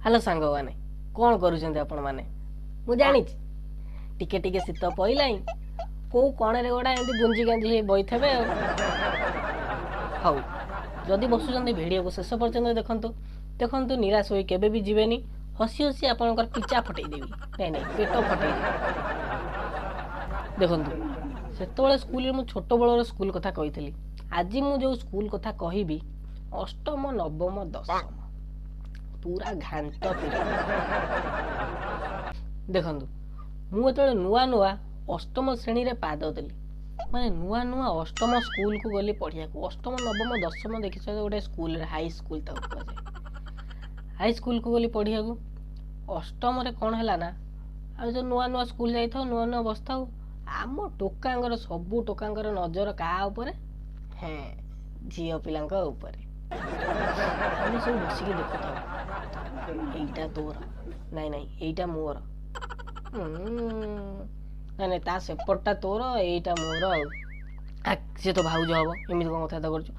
Hello ସାଙ୍ଗମାନେ, କ'ଣ କରୁଛନ୍ତି ଆପଣମାନେ? ମୁଁ ଜାଣିଛି ଟିକେ ଟିକେ ଶୀତ ପଇଲାଣି, କେଉଁ କଣରେ ଗୋଟା ଏମିତି ଗୁଞ୍ଜି ଗାଞ୍ଜି ହେଇ ବଇଥିବେ। ଆଉ ହଉ, ଯଦି ବସୁଛନ୍ତି ଭିଡ଼ିଓକୁ ଶେଷ ପର୍ଯ୍ୟନ୍ତ ଦେଖନ୍ତୁ ଦେଖନ୍ତୁ, ନିରାଶ ହୋଇ କେବେ ବି ଯିବେନି। ହସି ହସି ଆପଣଙ୍କର ପିଚା ଫଟେଇ ଦେବି, ନାଇଁ ନାଇଁ, ପେଟ ଫଟେଇ ଦେବି। ଦେଖନ୍ତୁ, ସେତେବେଳେ ସ୍କୁଲରେ ମୁଁ ଛୋଟବେଳର ସ୍କୁଲ କଥା କହିଥିଲି। ଆଜି ମୁଁ ଯେଉଁ ସ୍କୁଲ କଥା କହିବି, ଅଷ୍ଟମ, ନବମ, ଦଶମ, ପୁରା ଘାଣ୍ଟ ପିରିୟଡ଼। ଦେଖନ୍ତୁ, ମୁଁ ଯେତେବେଳେ ନୂଆ ନୂଆ ଅଷ୍ଟମ ଶ୍ରେଣୀରେ ପାଦ ଦେଲି, ମାନେ ନୂଆ ନୂଆ ଅଷ୍ଟମ ସ୍କୁଲକୁ ଗଲି ପଢ଼ିବାକୁ। ଅଷ୍ଟମ, ନବମ, ଦଶମ ଦେଖିଛ ଗୋଟେ ସ୍କୁଲରେ, ହାଇ ସ୍କୁଲ ତାକୁ କୁହାଯାଏ। ହାଇ ସ୍କୁଲକୁ ଗଲି ପଢ଼ିବାକୁ ଅଷ୍ଟମରେ। କ'ଣ ହେଲା ନା, ଆଉ ଯେଉଁ ନୂଆ ନୂଆ ସ୍କୁଲ ଯାଇଥାଉ, ନୂଆ ନୂଆ ବସିଥାଉ, ଆମ ଟୋକାଙ୍କର, ସବୁ ଟୋକାଙ୍କର ନଜର କାହା ଉପରେ? ହେଁ, ଝିଅ ପିଲାଙ୍କ ଉପରେ। ଆମେ ସବୁ ବସିକି ଦେଖୁଥାଉ, ଏଇଟା ତୋର, ନାଇଁ ନାଇଁ ଏଇଟା ମୋର, ନାଇଁ ନାଇଁ ତା ସେପଟଟା ତୋର, ଏଇଟା ମୋର, ଆଉ ସିଏ ତ ଭାଉଜ ହବ, ଏମିତି କ'ଣ କଥାବାର୍ତ୍ତା କରୁଛୁ?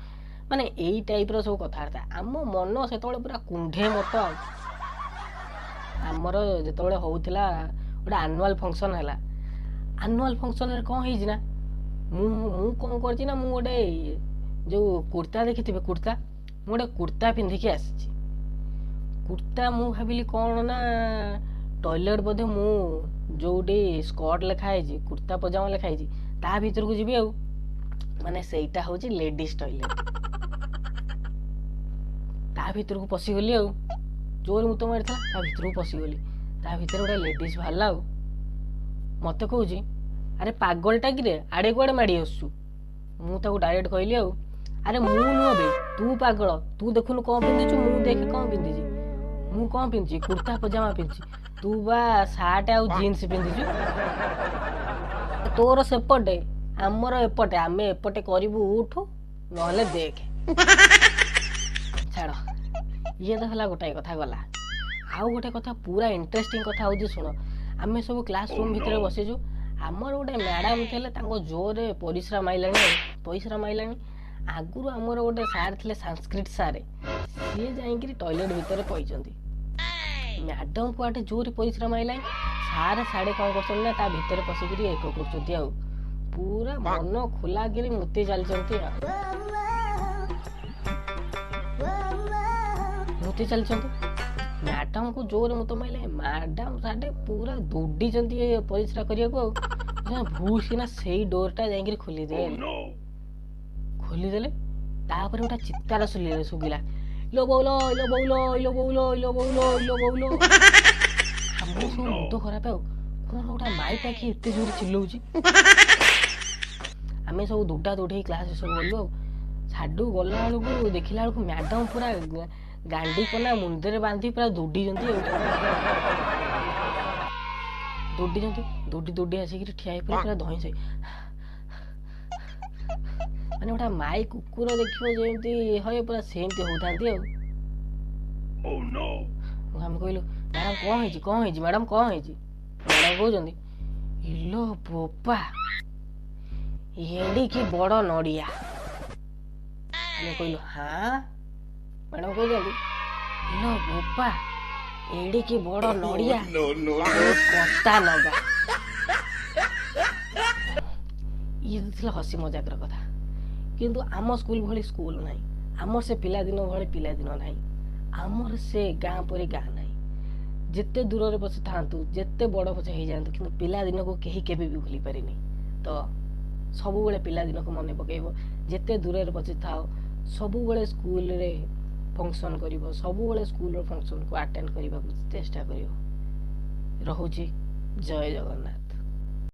ମାନେ ଏଇ ଟାଇପ୍ର ସବୁ କଥାବାର୍ତ୍ତା। ଆମ ମନ ସେତେବେଳେ ପୁରା କୁଣ୍ଢେ ମତ। ଆଉ ଆମର ଯେତେବେଳେ ହଉଥିଲା ଗୋଟେ ଆନୁଆଲ୍ ଫଙ୍କସନ୍ ହେଲା, ଆନୁଆଲ୍ ଫଙ୍କସନ୍ରେ କ'ଣ ହେଇଛି ନା, ମୁଁ କ'ଣ କରିଛି ନା, ମୁଁ ଗୋଟେ ଯେଉଁ କୁର୍ତ୍ତା ଦେଖିଥିବେ କୁର୍ତ୍ତା, ମୁଁ ଗୋଟେ କୁର୍ତ୍ତା ପିନ୍ଧିକି ଆସିଛି। କୁର୍ତ୍ତା, ମୁଁ ଭାବିଲି କ'ଣ ନା ଟଏଲେଟ୍ ବୋଧେ, ମୁଁ ଯେଉଁଠି ସ୍କର୍ଟ ଲେଖା ହେଇଛି, କୁର୍ତ୍ତା ପଜାମା ଲେଖା ହେଇଛି, ତା ଭିତରକୁ ଯିବି। ଆଉ ମାନେ ସେଇଟା ହେଉଛି ଲେଡ଼ିଜ୍ ଟଏଲେଟ୍। ତା ଭିତରକୁ ପଶିଗଲି, ଆଉ ଜୋରେ ମୁତ ମାରିଥିଲା, ତା ଭିତରକୁ ପଶିଗଲି। ତା ଭିତରେ ଗୋଟେ ଲେଡ଼ିଜ୍ ବାହାରିଲା, ଆଉ ମୋତେ କହୁଛି, ଆରେ ପାଗଳଟା କିରେ, ଆଡ଼େ କୁଆଡ଼େ ମାଡ଼ି ଆସୁଛୁ? ମୁଁ ତାକୁ ଡାଇରେକ୍ଟ କହିଲି, ଆଉ ଆରେ ମୁଁ ନୁହଁ ବେ, ତୁ ପାଗଳ। ତୁ ଦେଖୁନୁ କ'ଣ ପିନ୍ଧିଛୁ, ମୁଁ ଦେଖେ କ'ଣ ପିନ୍ଧିଛି। ମୁଁ କ'ଣ ପିନ୍ଧିଛି? କୁର୍ତ୍ତା ପଜାମା ପିନ୍ଧିଛି। ତୁ ବା ସାର୍ଟ ଆଉ ଜିନ୍ସ ପିନ୍ଧିଛୁ। ତୋର ସେପଟେ, ଆମର ଏପଟେ, ଆମେ ଏପଟେ କରିବୁ, ଉଠୁ ନହେଲେ ଦେଖେ। ଛାଡ଼, ଇଏ ତ ହେଲା ଗୋଟାଏ କଥା ଗଲା। ଆଉ ଗୋଟେ କଥା, ପୁରା ଇଣ୍ଟରେଷ୍ଟିଂ କଥା ହେଉଛି, ଶୁଣ। ଆମେ ସବୁ କ୍ଲାସ୍ ରୁମ୍ ଭିତରେ ବସିଛୁ। ଆମର ଗୋଟେ ମ୍ୟାଡ଼ାମ୍ ଥିଲେ, ତାଙ୍କ ଜୋରରେ ପରିସ୍ରା ମାଇଲାଣି, ଆଉ ପରିସ୍ରା ମାଇଲାଣି। ଆଗରୁ ଆମର ଗୋଟେ ସାର୍ ଥିଲେ, ସାଂସ୍କ୍ରିଟ ସାର୍, ସିଏ ଯାଇକିରି ଟଏଲେଟ୍ ଭିତରେ ପଇଛନ୍ତି। ମ୍ୟାଡ଼ାମ୍ କୁଆଡ଼େ ଜୋରରେ ପରିସ୍ରା ମାଇଲାଣି, ସାର୍ ସାଡ଼େ କ'ଣ କରୁଛନ୍ତି ନା ତା ଭିତରେ ପଶିକିରି ଏକ କରୁଛନ୍ତି, ଆଉ ପୁରା ମନ ଖୋଲାକିରି ମୁତି ଚାଲିଛନ୍ତି, ଆଉ ମୁତି ଚାଲିଛନ୍ତି। ମ୍ୟାଡ଼ାମକୁ ଜୋରରେ ମୁତ ମାଇଲେ, ମ୍ୟାଡ଼ାମ ସାଡ଼େ ପୁରା ଦୌଡ଼ିଛନ୍ତି ପରିସ୍ରା କରିବାକୁ, ଆଉ ଭୁସ୍ କିନା ସେଇ ଡୋରଟା ଯାଇକିରି ଖୋଲିଦେଲେ। ଖୋଲିଦେଲେ, ତାପରେ ଗୋଟେ ଚିତ୍କାର ଶୁଣିଲେ, ଶୁଭିଲା, ଇଲୋ ବୋଉଲୋ, ଇଲୋ ବୋଉଲୋ, ଇଲୋ ବୋଉଲୋ, ଇଲୋ ବୋଉଲୋ, ଇଲୋ ବୋଉଲୋ। ଆମର ସବୁ ମୁଣ୍ଡ ଖରାପ, ଆଉ କ'ଣ ଗୋଟେ ମାଇଟା କି ଏତେ ଜୋରେ ଚିଲଉଛି? ଆମେ ସବୁ ଦୌଡ଼ା ଦୌଡ଼ି କ୍ଲାସରେ ସବୁ ଗଲୁ, ଆଉ ସାଡୁ ଗଲା ବେଳକୁ ଦେଖିଲା ବେଳକୁ ମ୍ୟାଡ଼ାମ ପୁରା ଗାଣ୍ଡି କନା ମୁଣ୍ଡରେ ବାନ୍ଧି ପୁରା ଦୌଡ଼ିଛନ୍ତି, ଆଉ ଦୌଡ଼ିଛନ୍ତି, ଦୌଡ଼ି ଦୌଡ଼ି ଆସିକିରି ଠିଆ ହେଇ ପୁରା ଧଇଁ ସଇଁ, ମାନେ ଗୋଟେ ମାଇ କୁକୁର ଦେଖିବ ଯେମିତି ହଏ, ପୁରା ସେମିତି ହଉଥାନ୍ତି। ଆଉ ଆମେ କହିଲୁ, ମ୍ୟାଡ଼ାମ କ'ଣ ହେଇଛି, କ'ଣ ହେଇଛି ମ୍ୟାଡ଼ାମ, କ'ଣ ହେଇଛି? ମ୍ୟାଡ଼ାମ କହୁଛନ୍ତି, ଇଲୋ ବୋପା, ଏଡ଼ିକି ବଡ଼ ନଡ଼ିଆ। ଆମେ କହିଲୁ, ହଁ? ମ୍ୟାଡ଼ାମ କହୁଛନ୍ତି, ଇଲୋ ବୋପା, ଏଡ଼ିକି ବଡ଼ ନଡ଼ିଆ, କତା ଲଗା। ଇଏ ଥିଲା ହସି ମଜାକର କଥା। କିନ୍ତୁ ଆମ ସ୍କୁଲ ଭଳି ସ୍କୁଲ ନାହିଁ, ଆମର ସେ ପିଲାଦିନ ଭଳି ପିଲାଦିନ ନାହିଁ, ଆମର ସେ ଗାଁ ପରି ଗାଁ ନାହିଁ। ଯେତେ ଦୂରରେ ପଛେ ଥାଆନ୍ତୁ, ଯେତେ ବଡ଼ ପଛେ ହେଇଯାଆନ୍ତୁ, କିନ୍ତୁ ପିଲାଦିନକୁ କେହି କେବେ ବି ଭୁଲି ପାରିନି। ତ ସବୁବେଳେ ପିଲାଦିନକୁ ମନେ ପକାଇବ, ଯେତେ ଦୂରରେ ପଛେ ଥାଅ। ସବୁବେଳେ ସ୍କୁଲରେ ଫଙ୍କସନ୍ କରିବ, ସବୁବେଳେ ସ୍କୁଲର ଫଙ୍କସନ୍କୁ ଆଟେଣ୍ଡ କରିବାକୁ ଚେଷ୍ଟା କରିବ। ରହୁଛି, ଜୟ ଜଗନ୍ନାଥ।